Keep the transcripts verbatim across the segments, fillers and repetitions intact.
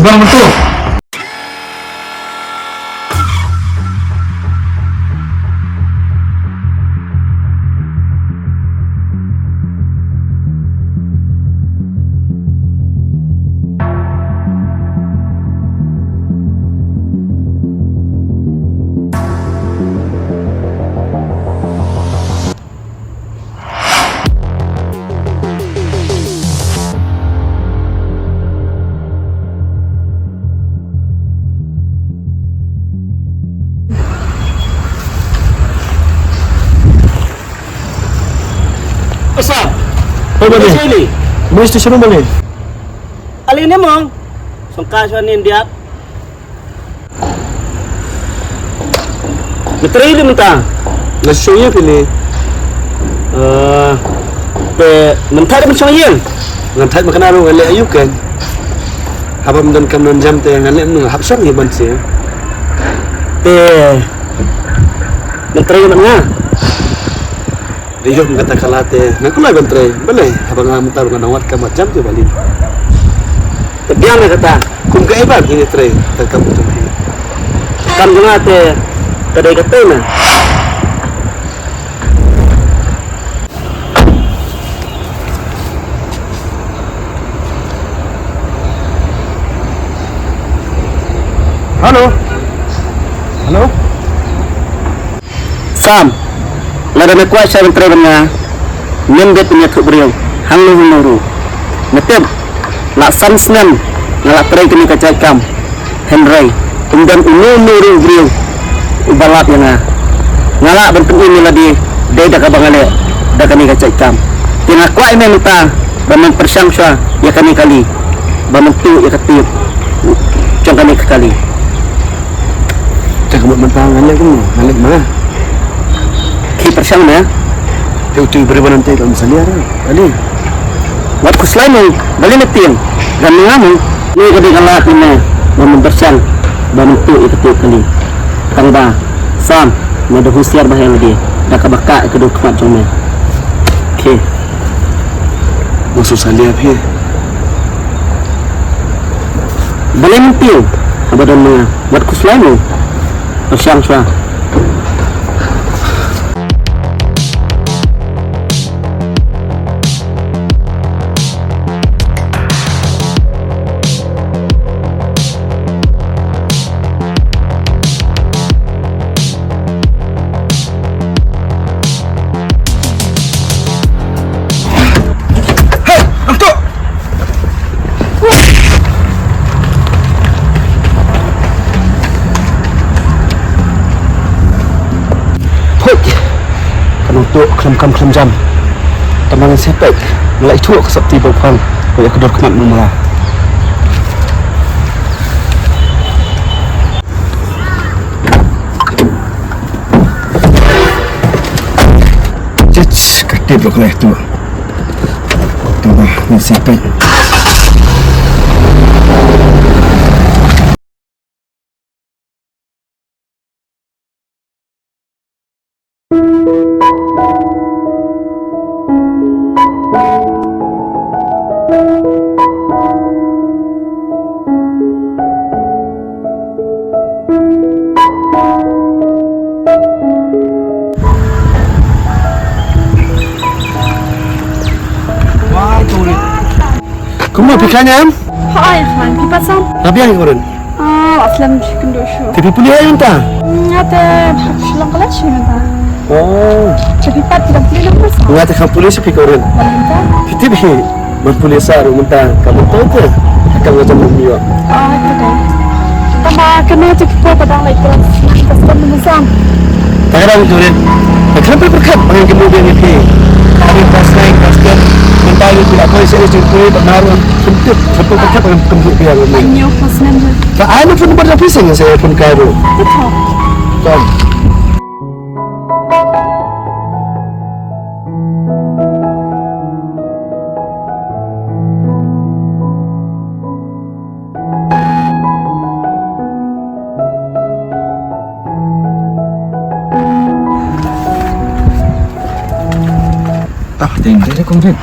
Bang Mentu. Asap. Oh, bale. Sini. Mesti suruh bale. Ali ni mong. Songka suan ni dia. Nga trei ïa mynta. Nga shu ïa phi ne. Eh, te mynta da mynshong ïing. Ngan thait ma kane ruh nga leh aïu kan. Haba ym don kam don jam te ngan leh mynta hap shong ïa ban seh. Te ngan trei ïa nga. Dei ïoh kata ka la te nga kwah ban trei. Balei haba nga mynta ruh nga nang wad kam wad jam te balei. Te biang na kata kum ka iban ini trei te kam tu. Kam jong nga te ka dei ka te na. Hello. Hello. Sam, lada me kwah shai ban trei bad nga, ngim dei ban ïathuh briew hangno hangno ruh. Me tip, la san snem nga la trei kane ka jait kam, hynrei ym don uno uno ruh u briew uba lap ïa nga. Nga lah ban pynim ïa lade dei da kaba nga leh da kane ka jait kam. Te nga kwah ïa me mynta ba men pyrshang shuwa ïa kane kali, ba men tuh ïa ka tip jong kane ka kali. Te ka mut mynta ngan leh kumno? Ngan leh ma? Ki pyrshang ne? Te utu i briew ba nangta ka um salia ra. Kali. Wat khuslai mo, balei ne tieng? Ngan nga mo. Ni ka dei ka lad ïa me ba men pyrshang ba men tuh ïa ka tip kali. Tang ba Sam, me da husiar bha ïa lade da kaba kah ïa ka dur khmat jong me. Ki. Ba suk salia phi. Balei men tieng? Haba don ma nga. Wat khuslai mo. Pyrshang shuwa. Hey, Angtok! Hoid. Ka nongtuh khlem kam khlem jam. Tang ba ngan sngewthuh, nga la ithuh ka sopti ba u Phang ba ïa ka dur khmat mynta. Chich, ka tip lo kane tu. Tang ba ngan sngewthuh. Kumno phi khlaiñ em? Hooid, khlaiñ, phi pat sam? Nga biang ïa ka Oren. Ah, la slem shi kynduh shuh. Te phi pule ïa mynta? Nga te hap shu long college mynta. Oh. Te phi pat phi dang pule nang mynta? Nga te kham pule shi phi ka Oren. Ban mynta? Phi tip hi. Ban pule sa ruh mynta ka mynta te. Ka nga jam mynta. Ah, te te. Tang ba kane te phi pat dang lai class nine class ten mynta sam. Ta ka dang tu rin. Ka khlem pyrkhat ba ngan kynduh biang ïa phi. Ka dei class nine class ten. Mynta ïa phi la poi sa ïa phi ba na ruh kynduh. Khlem pyrkhat ba ngan kynduh biang ïa phi. Ïa phi class nine. Ka ai na phone number jong phi seh sa phone ka ruh. Betul. Kom. Ah, ding, ding, ding, ding.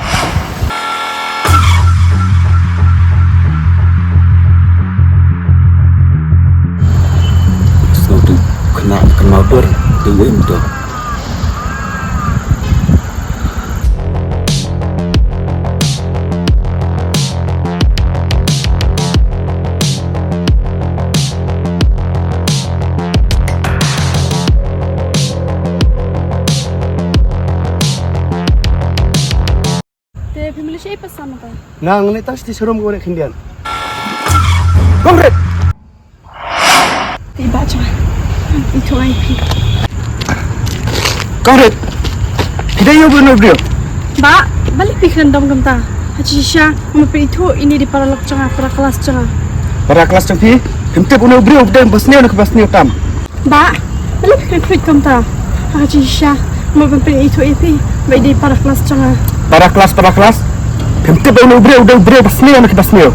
Por tu wim to. Te phi mlei shi ei pasan ta. Nga ngan tang shi ti sharum ko ne khindian. Kongret. Te ba cha. Itu ai phi. Kongret. Phi dei ïa u briew. Ba, balei phi kren dom kumta. Ha shisha, ma phi itu ini dei para lok jong nga, para klas jong nga. Para klas jong phi. Phim tip une u briew u dei ba sniew ne ba sniew tam. Ba, balei phi kren kumta. Ha shisha, ma ban pynithuh ïa phi ba i dei para klas jong nga. Para klas, para klas. Phim tip ba une u briew u dei u briew ba sniew ne ba sniew.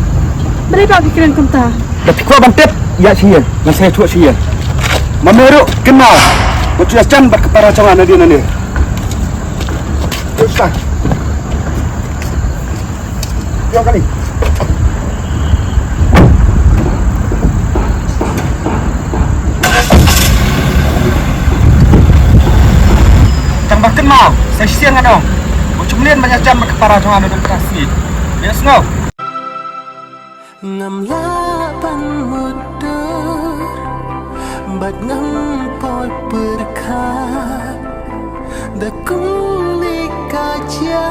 Balei ba phi kren kumta. Da phi kwah ban tip, ïa shisha, ngan sa ïathuh shisha. Ma me ruh kynmaw. Wat shu ïajan bad ka para jong nga nadien nadien. Terus lah. Ïa kali. Tang ba kynmaw, sa shisien nga ong. Wat shu mlien ban ïajan bad ka para jong nga nadien ka sngi. Ïa sngew. Ngam lah ban mutdur bad ngam poi pyrkhat. Da kumne ka jia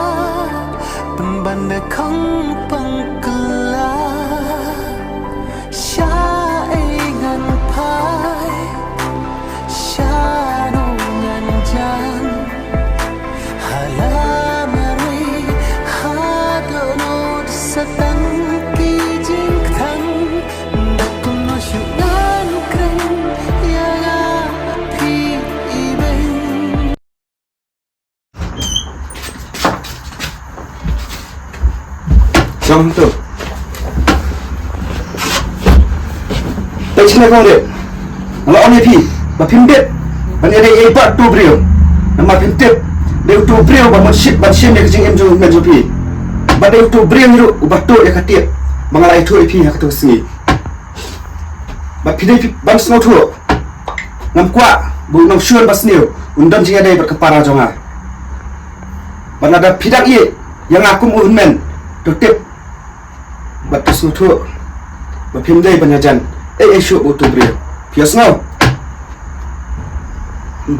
pynban da khang pang kylla. Sha ei ngan phai, sha no ngan jan. Hala marwei ha dohnud sa tang ki jingkthang. Da kumno shu ngan kren ïa nga phi ibeiñ. Jong tu. Peit shane Kongret. Nga la ong ïa phi ba phim dei ban ïadei ei ei bad uto u briew. Namar phim tip dei uto u briew ba mut shit ban shim ïa ka jingim jong u hynmen jong phi. Bad dei uto u briew hi ruh uba tuh ïa ka tip ba nga la ïathuh ïa phi ha kato ka sngi. Bad phi dei phi ban sngewthuh. Ngam kwah ba u nongshun ba sniew un don jingïadei bad ka para jong nga. Bad lada phi dang ïeit ïa nga kum u hynmen, to tip bad to sngewthuh ba phim dei ban ïajan ei ei shuh bad uto u briew. Phi ïohsngew? Hmm.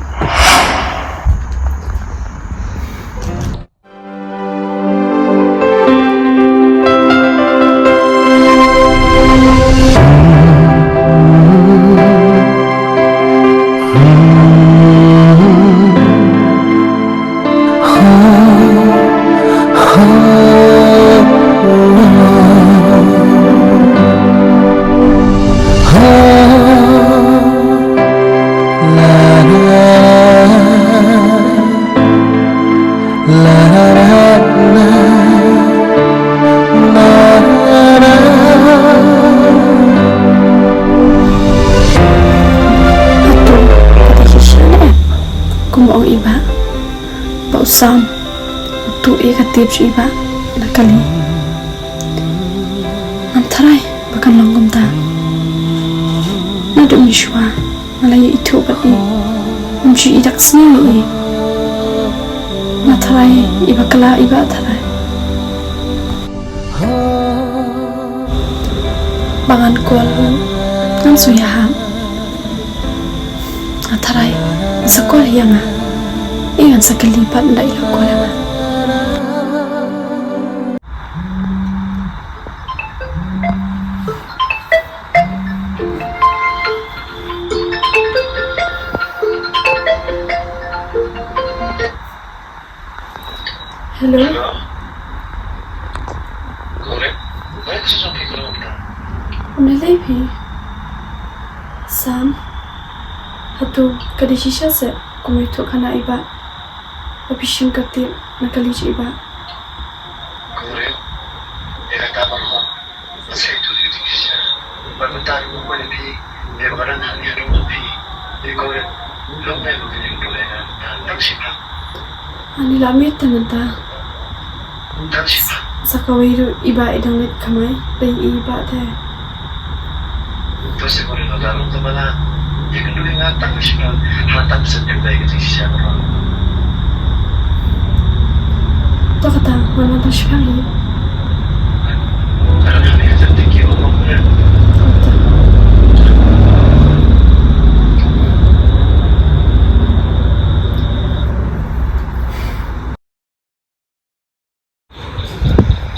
Hato ka dei shisha ne em? Kum ba ong i Bah, ba u Sam u tuh ïa ka tip jong i Bah na kali. Ngam tharai ba kan long kumta. Naduh mynshwa nga la ïa ithuh bad i, ngam shu i dak sniew ïa i. Nga tharai i bakla i Bah tharai. Ba ngan call ruh ngam shu ïahap. Nga tharai sa call ïa nga. I ngan sa kylli pat ynda i la call ïa nga. Hello. Hello. Kore, bai khusi jong phi kore umta. Ym lei phi. Sam. Hato ka dei shisha se kum i tuh khana i Bah. Ba phi shim ka tip na kali jong i Bah. Kore, ïa kata ban hok. Ba sa ïathuh ïa phi shisha. Bad mynta ruh nga kwah ïa phi, ïa ba ka dang hap ïa ka dong phi. Ïa kawei ruh long ïa ka dong ïa ka dang tang shipang. Ani la mih te mynta. Tang shipang. Sa kawei ruh i Bah i dang leit kamai, dei i Bah te. To sa kawei ruh la long te ba la. Ka dei nga tang shisha, ha tang shisha ka dei ka jingshisha ka rong. To kata, nga la tang shisha hi. Ka dei ka jingtip ki ong ong ne.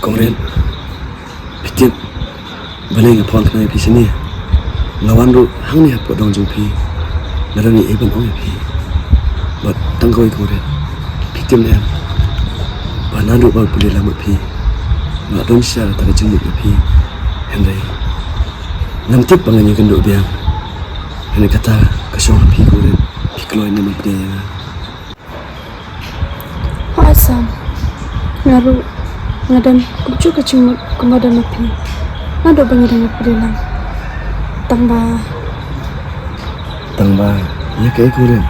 Comrade, phi tip balei nga phone khnang ïa phi shane. Nga wan ruh hangne hapoh dong jong phi. Nga don ei ei ban ong ïa phi. Bad tang kawei comrade, phi tip ne em ba naduh ba pule lang bad phi, nga don shisha kata ka jingmut ïa phi. Hynrei ngam tip ba ngan ïakynduh biang. Hynrei kata ka shong ha phi comrade, phi kloi ne em ban pdiang ïa nga. Hooid Sam, nga ruh nga don kumjuh ka jingmut kumba don ma phi. Naduh ba ngi dang ïapyrshah lang. Tang ba, tang ba ïa kaei Kurim?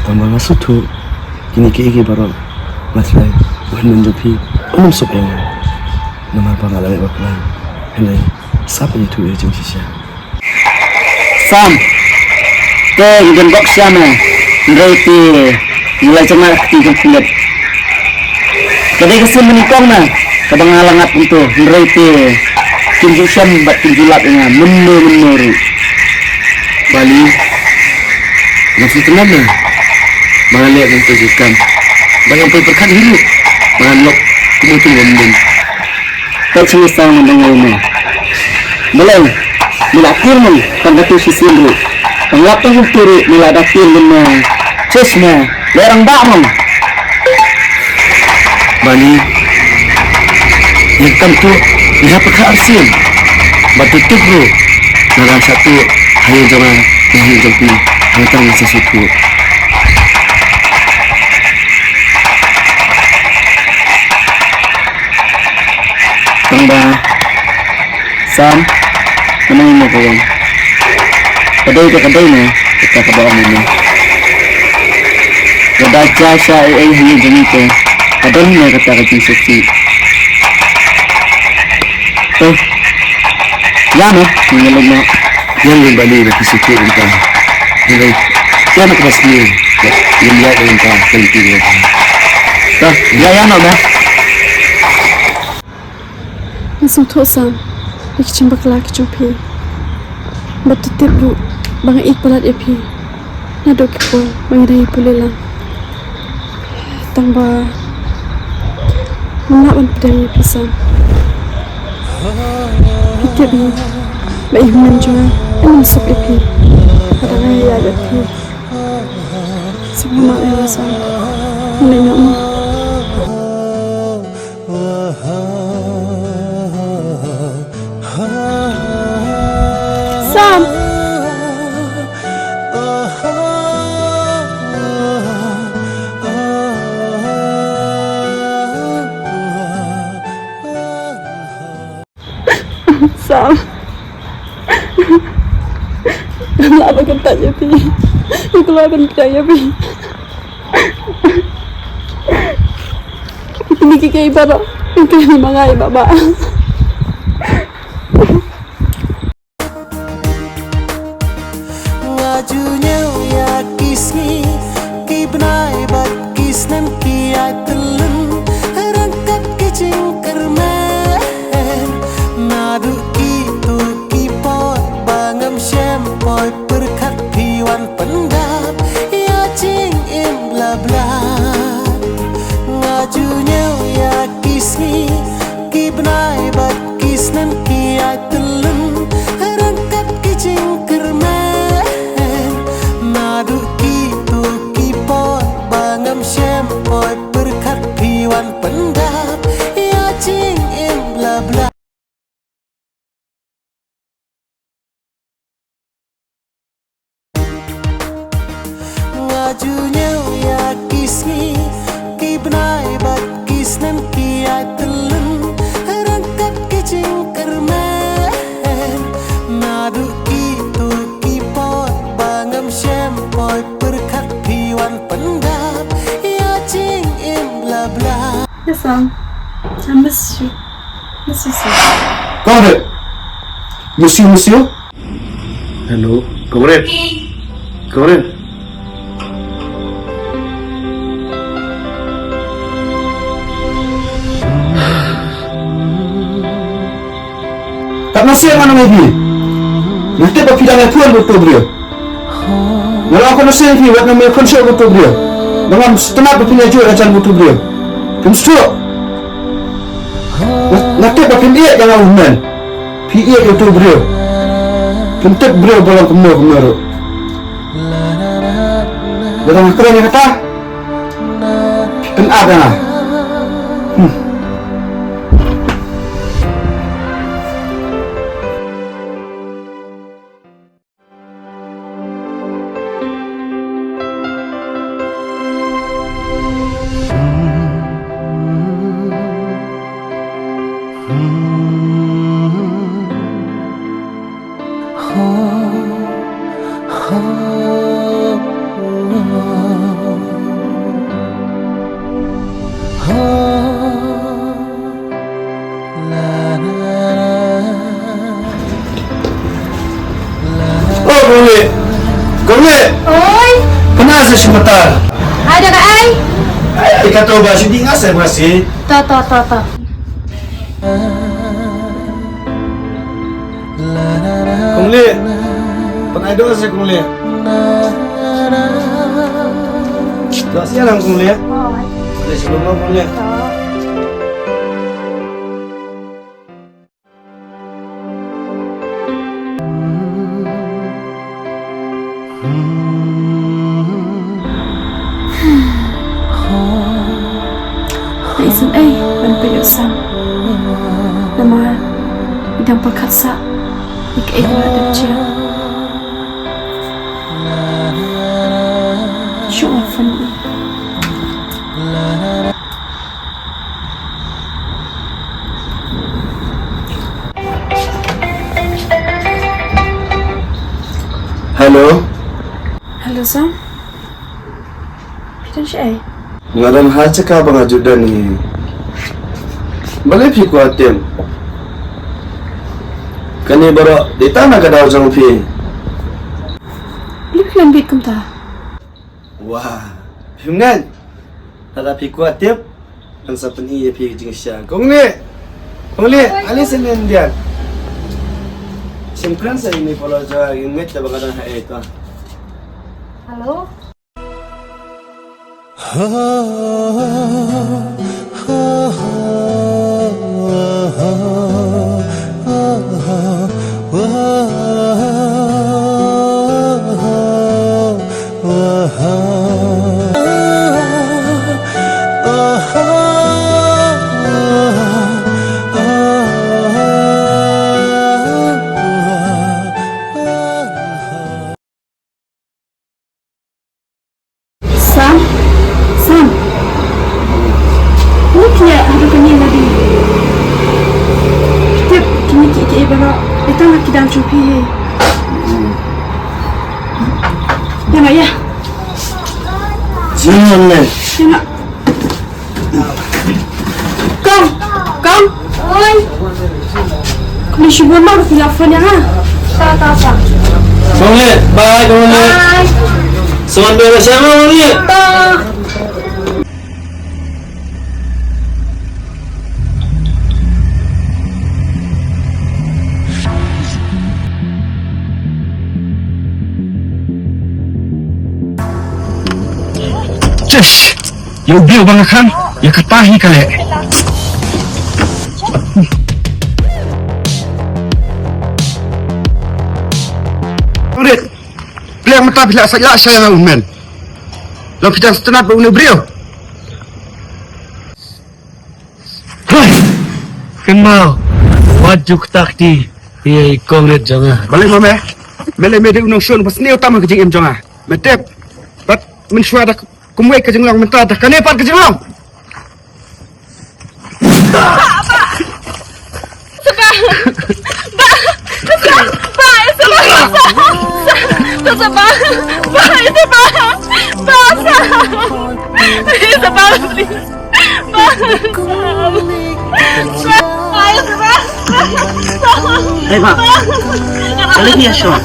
Tang ba nga sngewthuh kine kiei kiei baroh nga trai ba hynmen jong phi um suk ïa nga. Namar ba nga la leh bakla, hynrei sngap ïathuh ïa jingshisha. Sam, te ngi don bok sha me, hynrei te ngi la jngai kti jong phi. Ka dei ka sien banyngkong me kaba nga la ngat kumto, hynrei te kim ju shem bad kim ju lap ïa nga mynno mynno ruh. Bali, nga sngewtynnat me ba nga leh kumto jingkam, ba ngam poi pyrkhat hi ruh ba ngan lok kum utu u bym don. Peit sha ngi Sam, nga dang ong ïa me. Balei me la kiew mo tang katu shisien ruh? Tang lap tang kumtu ruh me la da kiew mo. Chesh me, leh rangbah mo. Bali, ïa kata to ngi hap pyrkhat arsien. Bad to tip ruh, nga dang shah tuh ha ïing jong nga, ha ïing jong phi, hangta ngi sa sngewthuh. Tang ba Sam, mynno mo ka wan? Ka dei te ka dei ne kata kaba ong ïa me? Lada jia sha ei ei ha ïing jong ngi te ka don ne kata ka jingsngewsih? To ïa me, ngi leit noh. Ïa ngi Bali ba ki sngewsih kumta. Ngi leit ïa na ka bas ngi. Ngi ïa ka kumta ka lynti kumta. To ïa ïa noh me. Nga sngewthuh Sam ïa ki jingbakla ki jong phi. Bad to tip ruh ba nga ïeit palat ïa phi naduh ki por ba ngi dang ïapule lang. Tang ba ngam lah ban pdiang ïa phi Sam. Phi tip mo ba i hynmen jong nga im suk ïa phi. Lada nga ïaid bad phi, sngewbha ïa nga Sam. Ngin ïa ïoh mo. Sam. Sam. Ngam lah ban kyntait ïa phi. Nga kloi ban pdiang ïa phi. Kine kiei kiei baroh nga kren ma nga ïa Baba. Nga ju ñiew ïa ki sngi, ki bnai bad ki snem, ki ai tylli ryngkat ki jingkyrmen. Naduh kito ki por ba ngam shym poi pyrkhat, phi wan pyndap ïa jingim bla bla. Nga ju ñiew ïa ki sngi, ki bnai bad ki snem, ki ai tylli ryngkat ki jingkyrmen. Naduh kito ki por ba ngam shym poi pyrkhat, phi wan pyndap ïa jingim bla bla. Nga ju ñiew ïa ki sngi, ki bnai bad ki snem, ki ai tylli ryngkat ki jingkyrmen. Naduh kito ki por ba ngam shym poi pyrkhat, phi wan pyndap ïa jingim bla bla. Yes, Sam. I miss you. Miss you, Sam. Go ahead. Miss you, miss you. Hello. Kong Rit. Kong Rit. Katno sien ngan ong ïa phi. Nga tip ba phi dang ïakhun bad uto u briew. Nga la ong katno sien ïa phi, wat nym ïakhun shuh bad uto u briew. Ba ngam sngewtynnat ba phin ïa jur hajan bad uto u briew. Phim sngewthuh. Nga, nga tip ba phim ïeit ïa nga u hynmen. Phi ïeit ïa uto u briew. Phim tip briew ba long kumno kumno ruh. Lada nga kren ïa kata, phin ap ïa nga. Hmm. Oh, Kong Lieh. Kong Lieh. Oi. Pynah sha shi matar. Ai da ai. Ai, kato ba shi ding asai ba shi. Ta, ta, ta, ta. Kong Lieh. Pynah ïa u sha Kong Lieh. Ïa sha lang Kong Lieh. Ïa sha lang Kong Lieh. Ka isynei ban peit ïa u Sam. Namar i dang pyrkhat sah ïa kaei ba la dep jia. Shu wan phone ïa u. Hello. Hello, Sam. Phi don shaei? Nga don ha jaka ba nga ju don hi. Balei phi kwah tip? Kane baroh dei tang na ka daw jong phi. Balei phi lam bit kumta? Wah, phim ngeit. Lada phi kwah tip, ngan sa pyni ïa phi ka jingshisha. Kong Lieh! Kong Lieh, ale sha ïing diat. Shim kren sa ïa ine i paralok jong nga, ngeit te ba nga dang haei to. Hello? Sam, Sam. Ni kine haduh kane lagi. Tip kine ki ki baroh. Ita nak kidan chupi. Ya nak ya. Sini mana? Ya nak. Kong, Kong. Oi. Khublei shibun ma, ruh phi la phone ïa nga. Ta, ta, ta. Kong Lieh, bye, Kong Lieh. Bye. Sngewbha ba sha ma, Kong Lieh. Ta. Yes! Ïa u briew ba nga khang, ïa kata hi ka leh. Rit, pyrshang mynta phi la sait lah sha nga u men. Lada phi dang sngewtynnat bad une u briew. Hei! Kynmaw wat ju ktah kti ïa i Kong Rit jong nga. Balei ma me? Me lei me dei u nongshun ba sniew tam ha ka jingim jong nga. Me tip. Bad mynshuwa da kumwei ka jinglong, mynta da kane pat ka jinglong. Hey, ma. Balei phi ïashong?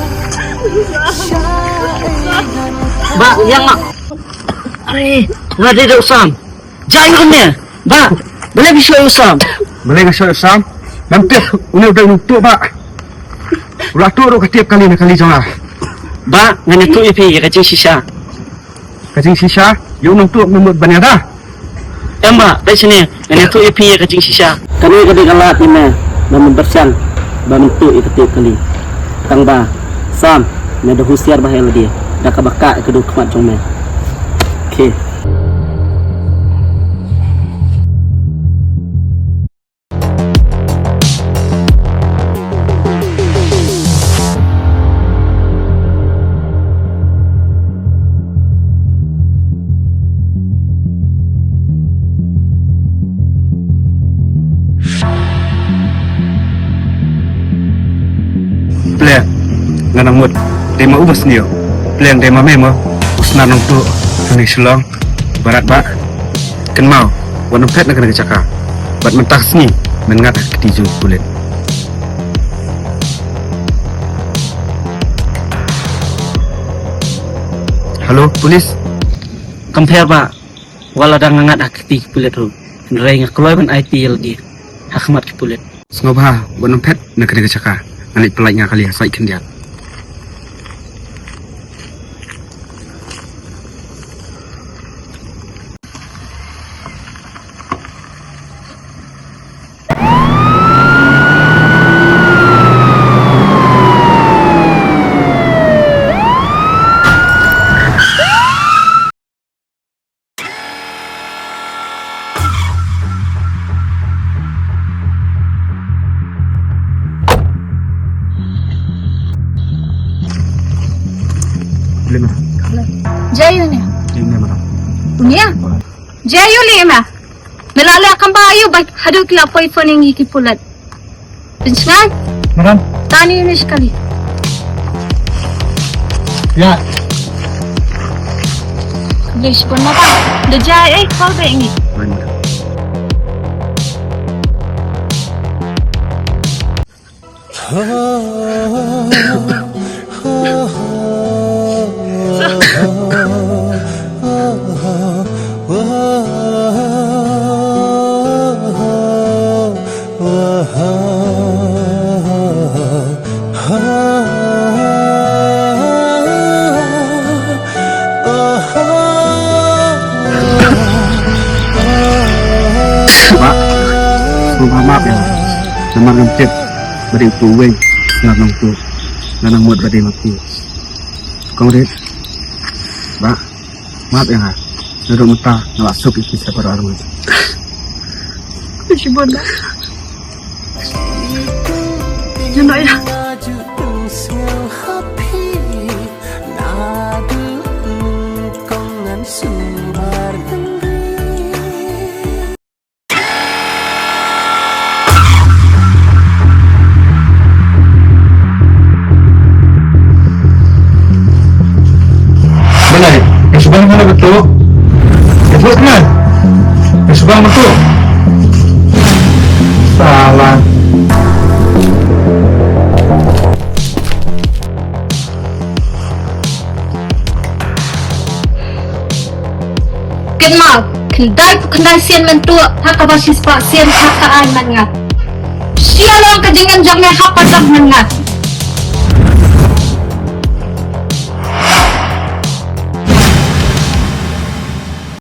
Ba, ïa nga. Are, nga dei da u Sam. Jia ïa u ne. Ba, balei phi shoh ïa u Sam? Balei nga shoh ïa u Sam? Ngam tip, une u dei u nongtuh ba. U la tuh ruh ka tiap kali na kali jong nga. Ba, ngan ïathuh ïa phi ïa ka jingshisha. Ka jingshisha, ïa u nongtuh me mut ban ïada. Em ba, dei shane, ngan ïathuh ïa phi ïa ka jingshisha. Kane ka dei ka lad ïa me, ba men pyrshang, ba men tuh ïa ka tiap kali. Tang ba, Sam, me da husiar bha ïa lade, da kaba kah ïa ka dewkhmat jong me. Okay. Pleng, nga nang mut, dei ma u ba sniew. Pleng dei ma me mo, u snar nongtuh, hangne Shillong, barat ba. Kynmaw, wat nym phet na kane ka jaka. Bad mynta ka sngi, men ngat ha ka kti jong ki pulit. Hello, police. Kam pher ba, wat la dang nga ngat ha ka kti ki pulit ruh. Hynrei nga kloi ban aiti ïa lade ha khmat ki pulit. Sngewbha, wat nym phet na kane ka jaka. Ngan leit pyllait nga kali ha sait khyndiat. Lima. Jia ïa u ne. Lima, madam. U ne? Jia ïa u lima. Me la leh kam ba ïa u ba haduh ki la poi phone ïa ngi ki pulit. Pynshngaiñ. Madam. Tang ïa une shi kali. Ïa. Lei shibun madam. Da jia ei, call back ïa ngi. Oi, madam. Bah, sngewbha map ïa nga. Namar ngam tip ba dei uto uwei u snar nongtuh. Nga nang mut ba dei ma phi. Kong Rit. Bah, map ïa nga. Naduh mynta nga la suk ïa phi sa baroh arngut. Shibun bah. Juno ïa. Balei? Ka shibun mana betul? Ka shibun mana? Ka shibun betul? Salah. Kynmaw, khyndai phew khyndai sien men tuh, ha kaba shispah sien ha ka aiñ men ngat. Sha long ka jingim jong me ha ka jong men ngat.